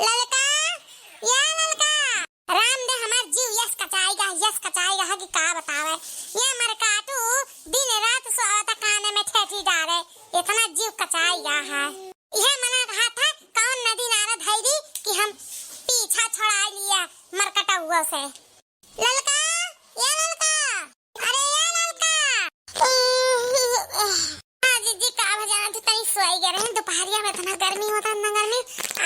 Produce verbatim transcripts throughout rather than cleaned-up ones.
ललका, या ललका। राम दे हमार जीव यस कचाई गा, यस कचाई गा कि का बतावे। ये मरकाटू दिन रात सोवत काने में ठेठी डारे, इतना जीव कचाई गा है। यह मना कहा था, कौन नदी नारा धैरी कि हम पीछा छोड़ा लिया मरकटउआ से। ललका, या ललका, अरे या ललका। हाँ जिज्जी, का भा जाना तू तनी सोई गए रहे, दोपहरिया में इतना गर्मी होता है, इतना गर्मी।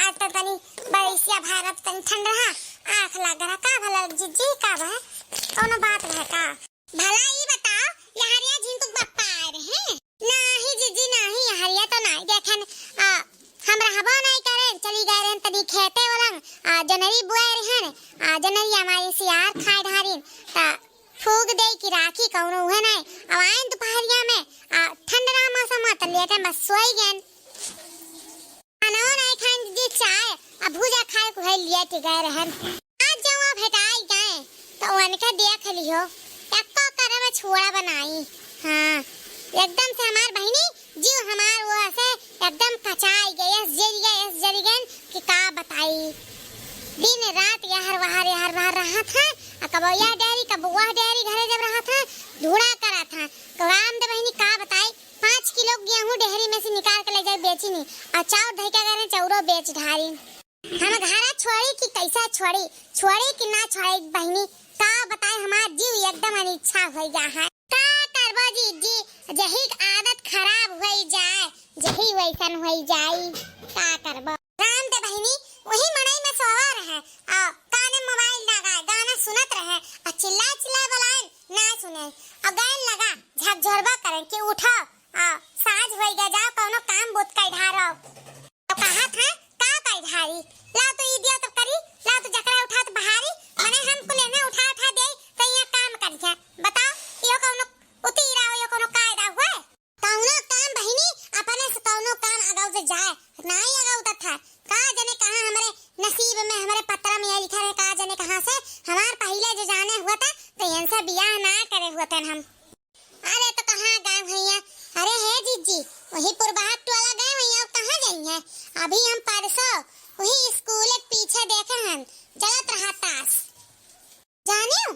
आज तो तनी बरिसिया भा रहा, तनी ठंड रहा, आँख लग रहा। का भला जिज्जी, का भा, कौनो बात है का? भला ई बताओ, यहरिया झिनकुक बप्पा आए रहे? नाही जिज्जी, नाही, यहरिया तो नाही देखेन। आ, हम रहबो नाही करे, चली गए रहे तनी खेते ओलंग, आ, जनरी बुआए रहे, आ, जनरी हमारी सियार खाए ढारिन, ता फूक दे कि राखी कौनो उहे नाही। अब आए दोपहरिया में, आ, ठंडा मौसम हो, तो लेटे बस सोई गए। खाना नाही खाइन जी, चाय आ भूजा खाए को है, लिए के गए रहन। आज जब वो भेटाई गए, तो उनके देख लिहो, एको करम छोड़ा बनाई। हाँ, एकदम से हमार बहिनी, जीव हमार वो ऐसे एकदम कचाई गए, यस जरी गए, यस जरी गए कि का बताई। दिन रात यहर वहर, यहर वहर रहत है, आ कबो यह डेरी, कबो वह डेरी, घरे जब रहत है, धूड़ा करत है। तो राम दे बहिनी का बताई, पाँच किलो गेहूं डेहरी में से निकाल के ले जाए बेची नी, और चाउर धई के गए रहे, चाउरो बेच ढारी। हम घरा छोड़ी कि कैसा छोड़ी, छोड़ी कि ना छोड़ी बहिनी, का बताए हमार जीव एकदम अनिच्छा हो गया है। का करबो जिज्जी, जही क आदत खराब हो जाए, जही वैसन हो जाए, का करबो। राम दे बहिनी, वही मड़ई में सोवा रहे, आ काने मोबाइल लगाए, गाना सुनत रहे, आ चिल्ला चिल्ला बोलाए, ना सुने। आ गैन लगा, झकझोरबा करें कि उठो, आ साँझ होई गया, जाओ कौनो काम बूत कई ढारो। तो कहा था, का कई ढारी? ला तो ई दिया तो करी, ला तो जकरा उठा तो बहारी, मने हम कुल एने उठा उठा दे, तो ये काम करी है। बताओ, यो कौनो उतीरा हो, यो कौनो कायदा हुए? कौनो काम बहिनी, अपने से कौनो काम अगौ से जाए, नाई अगौ तो था। का जने कहाँ हमरे नसीब में, हमरे पत्रा में ये लिखा है, का जने कहाँ से हमार पहिले जो जाने हुआ था, तो इनसे बियाह ना करे हुआ थे हम। अरे तो कहाँ गए भैया? अरे हे जिज्जी, वही पुरबहा टोला गए भैया, अब कहाँ जाइए? अभी हम परसों वही स्कूल के पीछे देखे हैं, जलत रहा तास। जानियो?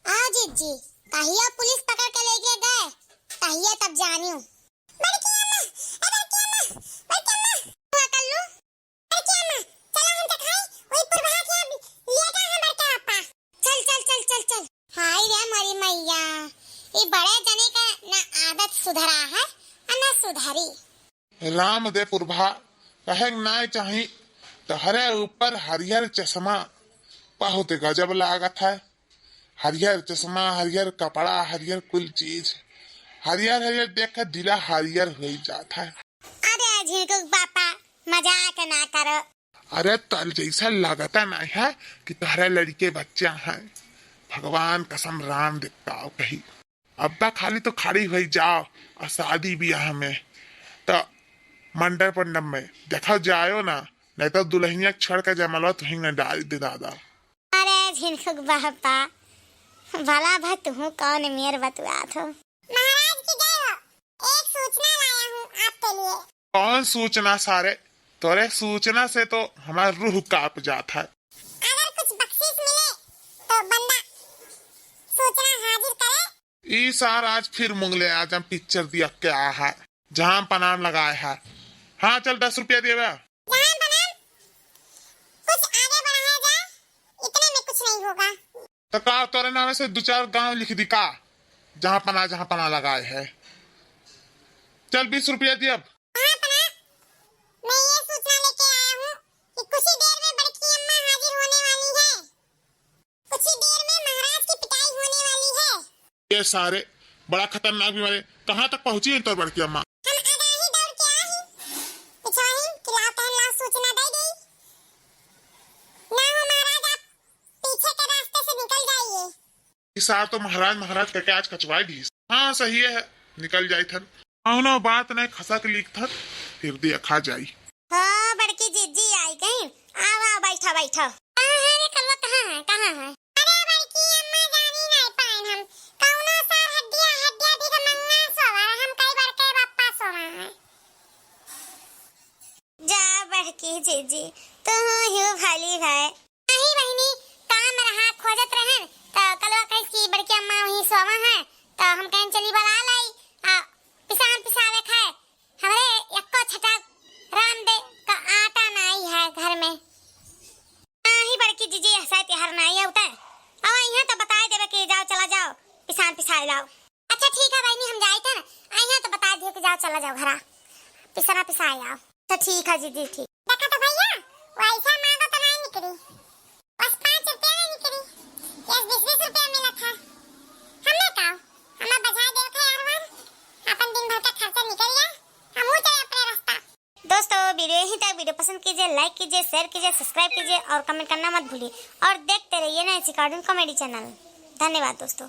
आ जिज्जी, कहिया पुलिस पकड़ के लेके गए, कहिया तब जानियो। बड़की अम्मा, ए बड़की अम्मा, बड़की अम्मा। हाँ, कल्लू। बड़की अम्मा, चलो हम देखाई, वही पुरबहा के अब लेटा है बड़का पापा। चल, चल, चल, चल, चल। हाय रे मोरी मैया, ई बड़े जने का ना आदत सुधरा है, आ ना सुधरी। राम दे पुरबहा, कहे के नाय चाही, तहरे ऊपर हरियर चश्मा बहुत गजब लागत है। हरियर चश्मा, हरियर कपड़ा, हरियर कुल चीज, हरियर हरियर देख के दिला हरियर हो जात है। अरे झिनकुक बापा, मजाक ना करो। अरे तल जैसा लगता नहीं है कि तहरा लड़के बच्चा हैं। भगवान कसम राम देवता कही। अब्बा खाली तो खड़ी हुई जाओ और शादी ब्याह में तो मंडप पंडप में देखा जायो ना, नहीं तो दुल्हनिया छोड़ के जमलवा तुहिं न डाल दे दादा। अरे झिनकुक बहपा, भला भा तुहूँ कौन मेर बतुआत हो? महाराज की जय हो। एक सूचना लाया हूँ आपके लिए। कौन सूचना सारे? तोरे सूचना से तो हमार रूह कांप जात है। अगर कुछ बख्शीश मिले तो बंदा सूचना हाजिर करे। ई सार आज फिर मुगले आजम पिक्चर दिया क्या है, जहाँ पनाम लगाए है। हाँ चल दस रुपया देवे। जहाँ पनाम कुछ आगे बढ़ाया जाए, इतने में कुछ नहीं होगा। तो का तोरे नामे से दो चार गांव लिख दी का, जहाँ पना, जहाँ पना लगाए है। चल बीस रुपया दिए अब। हाँ पना, मैं ये सूचना लेके आया हूँ कि कुछ ही देर में बड़की अम्मा हाजिर होने वाली है। कुछ ही देर में महाराज की पिटाई होने वाली है। ये सारे बड़ा खतरनाक बीमारी, कहाँ तक पहुँची है तोर बड़की अम्मा? हम आगाही दौड़ के आ ही, पिछाही कि लाओ तहन लाओ सूचना दे दी। ना हो महाराज, आप पीछे के रास्ते से निकल जाइए। ई सार तो महाराज महाराज करके आज कचवाई दीस। हाँ सही है, निकल जाई थन। कौनो बात नहीं, खसक लीक थन, फिर देखा जाई। हो बड़की जिज्जी आई गई, आओ आओ बैठो बैठो। कहाँ है रे कलवा, कहाँ है, कहाँ है? अरे बड़की अम्मा जानी नहीं पाइन हम, कौनो सार हड्डिया हड्डिया दिख मंगा सोवा, हम कई बड़के बप्पा सोवा है। जा बड़की जिज्जी, तू हूँ भाली भाई। नहीं बहिनी, काम रहा, खोजत रहन, त कलवा कहिस कि बड़की अम्मा वहीं सोवा है, त हम कहन चली बला लाई, आ पिसान पिसावे खाए, हमरे एक्को छटाक राम दे का आटा नाई है घर में। नाही बड़की जीजी, ऐसा त्योहार नाई आवता है, अब यहाँ तो बताए देवे कि जाओ, चला जाओ, पिसान पिसाए लाओ। अच्छा ठीक है बहिनी, हम जाइत है ना, आ यहाँ तो बताए दिए कि जाओ, चला जाओ घरा, पिसना पिसाए आओ। तो ठीक है जीजी, ठीक। देखा तो भैया, वैसा मांगो तो नहीं निकली, बस पाँच रुपया नहीं निकली, यस बीस बीस रुपया मिला था। हमें का, हमें बजा दे थे यार वन, अपन दिन भर का खर्चा निकल गया, हम हो जाए अपने रास्ता। दोस्तों, वीडियो यहीं तक। वीडियो पसंद कीजिए, लाइक कीजिए, शेयर कीजिए, सब्सक्राइब कीजिए और कमेंट करना मत भूलिए। और देखते रहिए नए सी कार्टून कॉमेडी चैनल। धन्यवाद दोस्तों।